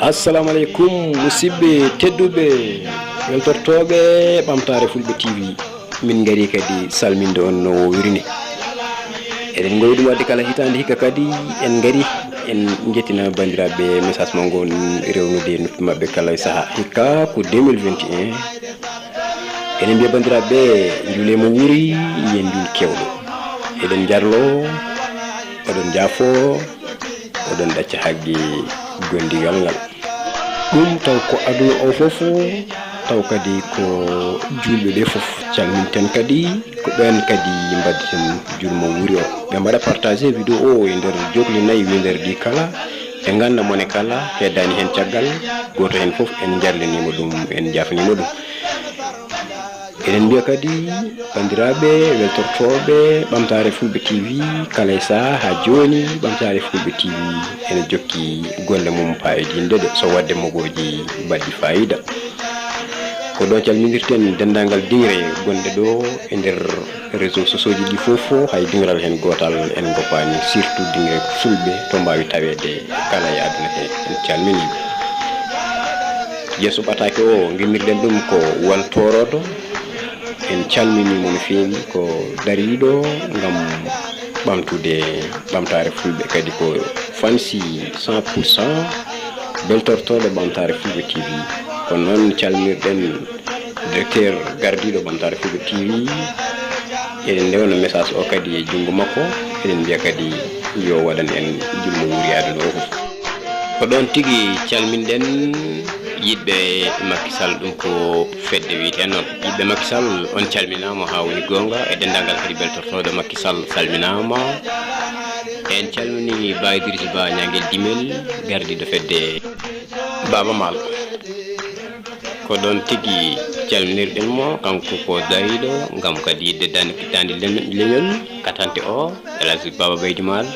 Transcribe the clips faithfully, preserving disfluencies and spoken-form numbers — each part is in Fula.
Assalamu aleykum, musidɓe tedduɓe, weltortooɓe Ɓamtaare Fulɓe T V. Min ngari kadi salminde on no woowiri ni. Eɗen ngowi ɗum waɗde kala hitaande hikka kadi en ngari, en njettina banndiraaɓe message mo ngon rewnude noppi maɓɓe kala e sahaa. Hikka ko deux mille vingt et un. Eɗen mbiya banndiraaɓe, njuule mo wuuri, yen njuul kewɗo. Eɗen njarlo, oɗon njaafo, oɗon ɗacca hagge gondigal ngal. Ɗum taw ko aduna o fof, taw kadi ko juulɓe ɓe fof calminten kadi, ko ɓeen kadi mbaɗeten juul mo wuuri o. Ɓe mbaɗa partagé vidéo o e nder jokli nayi winndere ndi kala, ɓe ngannda mone kala, heddaani heen caggal, gooto heen fof en njarliniima ɗum, en njaafniima ɗum. Eɗen mbiya kadi banndiraaɓe weltortooɓe Ɓamtaare Fulɓe T V, kala e sahaa haa jooni, Ɓamtaare Fulɓe T V ene jokki golle mum paayodinɗe ɗe, so waɗde mogooji baɗɗi faayiida. Ko ɗo calminirten denndaangal diŋre gonɗe ɗo e nder réseau sociaux ji ɗi fof, hay diŋral heen gootal en ngoppaani, surtout diŋre fulɓe to mbaawi taweede kala e aduna he. En calminii. Yeeso ɓataake o, ngimmirɗen ɗum ko Wal Tooroodo. En calminii mo no feewi, ko dariiɗo ngam ɓamtude Ɓamtaare Fulɓe, kadi ko fansi cent pour cent beltortooɗo Ɓamtaare Fulɓe T V. Kono noon calminirɗen directeur gardiiɗo Ɓamtaare Fulɓe T V. Eɗen ndewna message o kadi e junngo makko. Eɗen mbiya kadi yo waɗan en juul mo wuuri aduna o fof. Ko ɗoon tigi calminɗen yiɗɓe Macky Sall, ɗum ko fedde wiyetee noon. Yiɗɓe Macky Sall, on calminaama haa woni goonga, e denndaangal kadi beltortooɗo Macky Sall salminaama. En calminii Ba Idriss Ba Ñaangel Dimel, gardiiɗo fedde Baaba Maal. Ko ɗoon tigi calminirɗen mo, kanko ko dariiɗo ngam kadi yiɗde dan-, daande leñ-, leñol, katante o, El Hadj Baba Baydi Maal.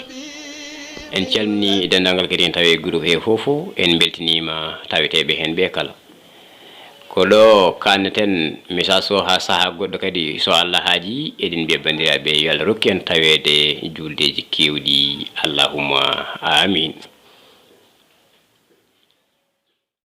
En calminii denndaangal kadi en tawi e groupe he fof, en mbeltiniima taweteeɓe heen ɓe kala. Ko ɗo kaanneten message o haa sahaa goɗɗo kadi, so Allah haaji, eɗen mbiya banndiraaɓe yo Allah rokku en taweede juuldeeji keewɗi. Allahumma amin.